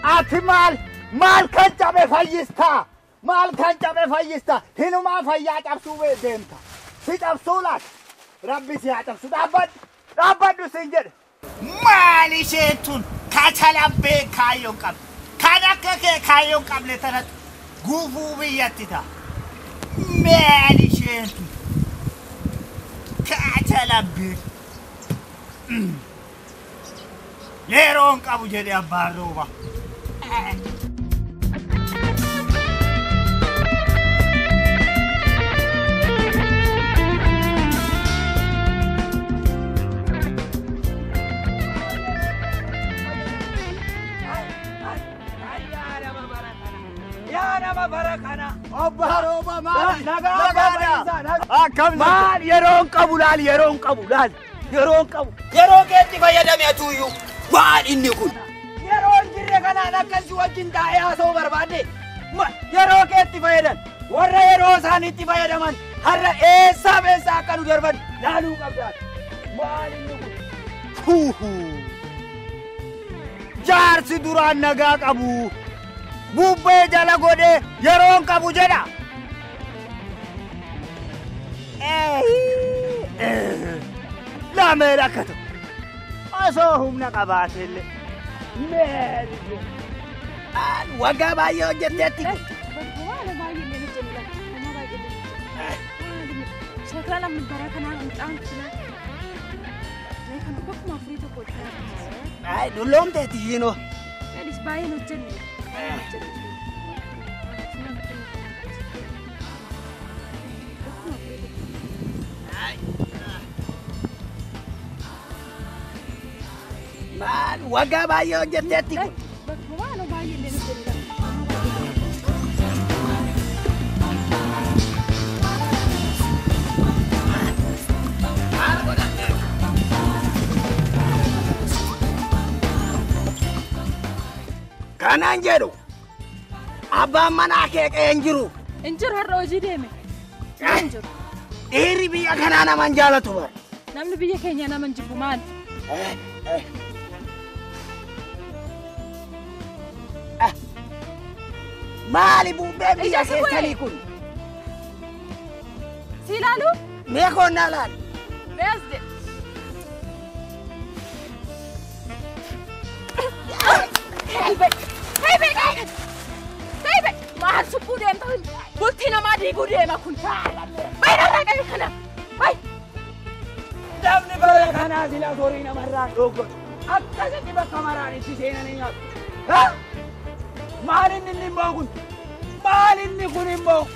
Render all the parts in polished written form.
Ati maal maal kan cabe fayyistaa maal kan cabe fayyistaa hinumaa fayyaa cabsuu deemta si cabsuu laata rabbi si haa cabsu dhaabbadhu dhaabbadhu siin jedhe. Maal isheen tun kachalabbee kaayyoon qabde kan akka kee kaayyoon qabne tanatu gufuu biyyatti ta'a. Maal isheen tun kachalabbee. Yeroon qabu jedhe abbaan rooba. Maal yeroon qabu laal yeroon qabu laal yeroon qabu yeroo keetti fayyadame atuyyuu maal inni kun yeroon jirre kanaan akkasii wajjin taa'ee haasa'uu barbaadde yeroo keetti fayyadan warra yeroo isaaniitti fayyadaman har'a eessaaf eessa akka nu darban laaluu qabdaat maal inni kun. Jaarsi duraan nagaa qabu bubbee jala godhee yeroon qabu jedha. Lameen akka ta'u osoo humna qabaateellee meeri Waggaa baay'ee hojjetteetti. Shakala namni bara kanaan mucaan filaa. Kan bakkuma afurii tokko hojjetaa. Ay, dulloomteetti ishiinoo. Anis baay'een hojjenne. Maal waggaa baay'ee hojjetteetti kun. Bakkuma waan baay'ee illee hojjenne. Kanaan jedhu abbaan manaa kee qe'ee hin jiru. Hin jiru har'a hojii deeme. Hin jiru. Dhiirri biyya kanaa nama hin jaalatu bara. Namni biyya keenya nama hin jibbu maali? Maali bubbeen biyya keessanii kun? Si ilaalu? Mee koonnaa laali. Mee as jedhe. Hey, maal suphuu deemta bultii namaa diiguu deema kun. Bayi qabi kana. Bayi. Namni bara kanaa sila horii namarraa dhoggatu. Akkasitti bakka maraan itti seenanii nyaatu. Maal inni immoo kun? Maal inni kun immoo?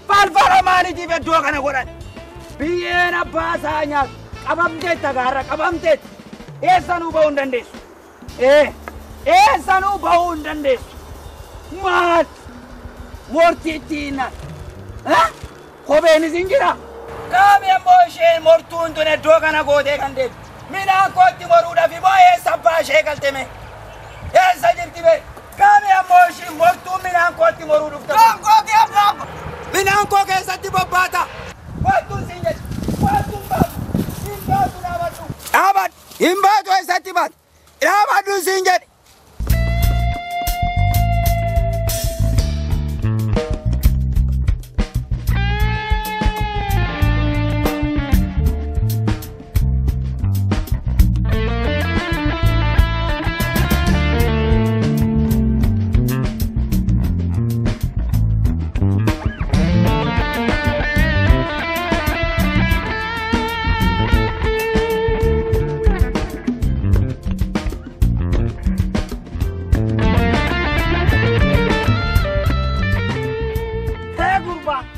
Falfala maaliitiif iddoo kana godhan? Biyyeen abbaa isaa nyaatu. Qabamteetta gaarra qabamteetta. Eessanuu ba'uu hin dandeessu. Eessanuu ba'uu hin dandeessu. Maal? Mortiitti hinna. Kopheenis hin jira. Qaami ammoo isheen mortuun tun iddoo kana gootee kan deemtu. Midhaan kootti moruudhaaf immoo eessa abbaa ishee galte mee? Eessa jirti mee? Qaami ammoo isheen mortuun midhaan kootti moruu dhufte. Midhaan koo abbaa! Midhaan koo keessatti bobbaata. Wantuun siin jedhu. Wantuun baatu. Hin baatu dhaabadhu. Dhaabadhu. Hin baatu eessatti baatu? Dhaabadhu siin jedhe.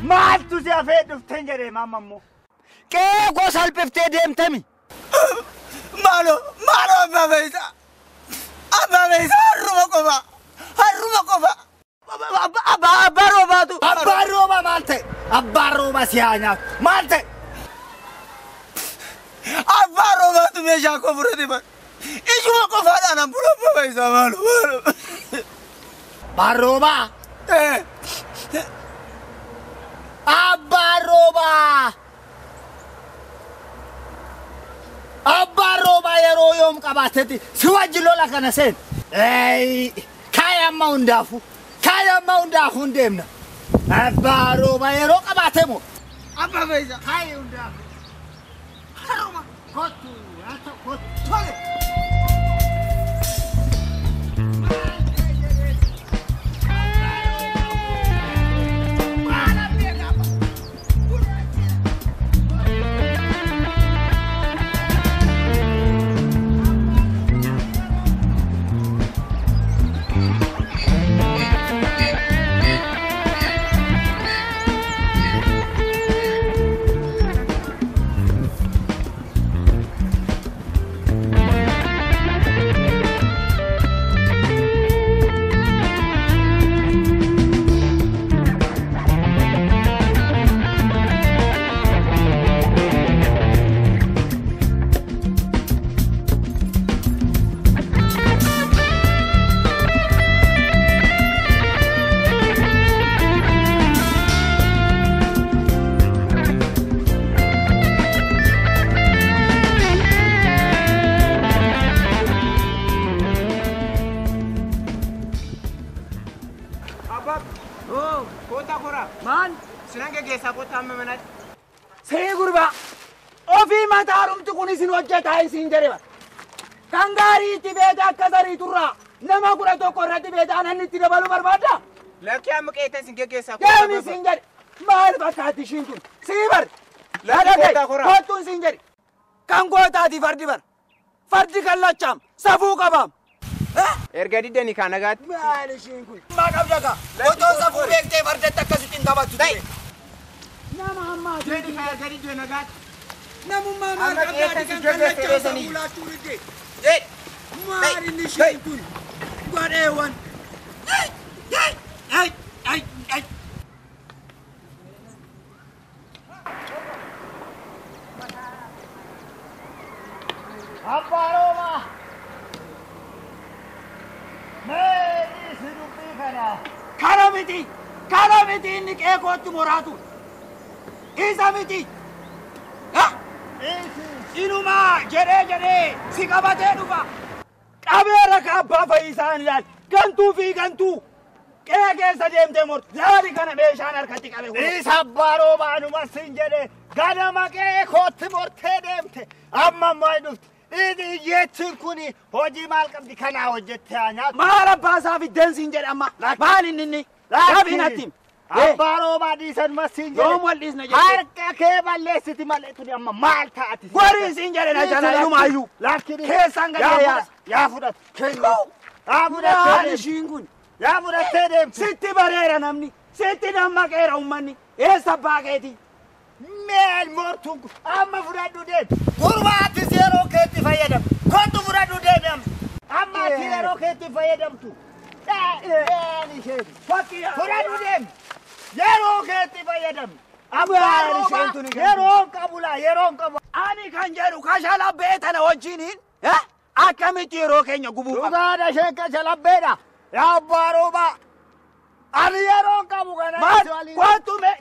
Maaltu si hafee dhufteen jedhee maamammoo? Qe'ee koo salphiftee deemtami. Maaloo maaloo abbaa Fayyisaa! Abbaa Fayyisaa harruma qofa! Harruma qofa! Abbaa roobaatu! Abbaan roobaa maal ta'e? Abbaan roobaa si haa nyaatu. Maal ta'e? Abbaa roobaatu meeshaa koo fudhate bara. Ishuma qofaadhaan an bula abbaa Fayyisaa maaloo maaloo. Abbaan roobaa? Abbaan roobaa! Abbaan roobaa yeroo yoom qabaatetti si wajji lola kana seen. Kaaya amma hundaafuu kaaya amma hundaafuu hin deemna. Abbaan roobaa yeroo qabaate moo? Abbaa Fayyisaa. Kaaya hundaafuu. Haruma kottu haa ta'u kottu tole. See gurbaa ofii mataarumti kun isin hojjetaa isin jedhe bara. Kan gaarii itti beete akka sariiturraa Nama 11 irratti beetaan inni itti dabaluu barbaadda? Lakkii amma qeetan sin geggeessaa. Deemi siin jedhe. Maal fakkaatti ishiin tun? Sii bar. Lakkii gootaa koraa. Kottuun siin jedhe. Kan gootaati fardi bar. Fardi kallachaam. Safuu qabaam. Erga diddanii kaa nagaatti. Maal ishiin kun? Maa qabda kaa. Otoo safuu beektee fardatti akkasitti hin taphattu ture. Nama ammaa Jedhi kaa erga diddee nagaatti. Namummaa maal Amma qabdaati qeetan kan sin geggeessee kallachaa dheessanii. safuu laachuu didde. Jedhi. Maal inni ishiin kun? Godheewwan. Ay! Ay! Ay! Abbaa Roobaa. Mee dhiisi dubbii kana. Kana miti! Kana miti inni qe'ee kootti moraatu! Isa miti! Dhiisi. Inumaa jedhee jedhee si qabatee dhufa! Qabeera ka abbaa fayyisaan ilaali! Gantuu fi gantuu! Qe'ee keessa deemtee mortu! Laali kana meeshaan harkatti qabe kun! Dhiisa abbaa Roobaa numa siin jedhe ganama qe'ee kootti mortee deemte amma ammoo hin dhufte. Dhiisi hiyyeettiin kun hojii maal qabdi kanaa hojjettee haa nyaattu. Maal abbaa isaa fiddeen siin jedhe amma? Maal inni inni? Qabii natti himi. Abbaa Roobaa dhiisan mas siin jedhe. Yoom wal dhiisna jettee? Harka kee balleessiti malee tuni amma maal taati? Gorii siin jedhe na jala ilumaayyuu. Lakki dhiisi. Keessaan gad Yaa yaasa. Yaa fudhatu. Yaa Maal fudhattee deemti. ishiin kun? Yaa fudhattee deemti. Sitti bareera namni. Sitti dammaqeera uummanni. Eessa abbaa keetii? Meel mortuun kun amma fudhadhu deemi. Gurbaattis yeroo keetti fayyadamu. Kottu fudhadhu deemi amma. Amma ati yeroo keetti fayyadamtu. Meel isheeti. Fudhadhu deemi. Yeroo keetti fayyadamu. Abbaa Maal isheen Roobaa tuni yeroo hin qabu laa yeroo hin qabu. Ani kan jedhu kashalabbee tana wajjiniin akkamitti yeroo keenya gubuu qabna? Dhugaadha isheen kashalabbeedha. Yaa abbaa Roobaa. Ani yeroo hin qabu kana. Maal kottu mee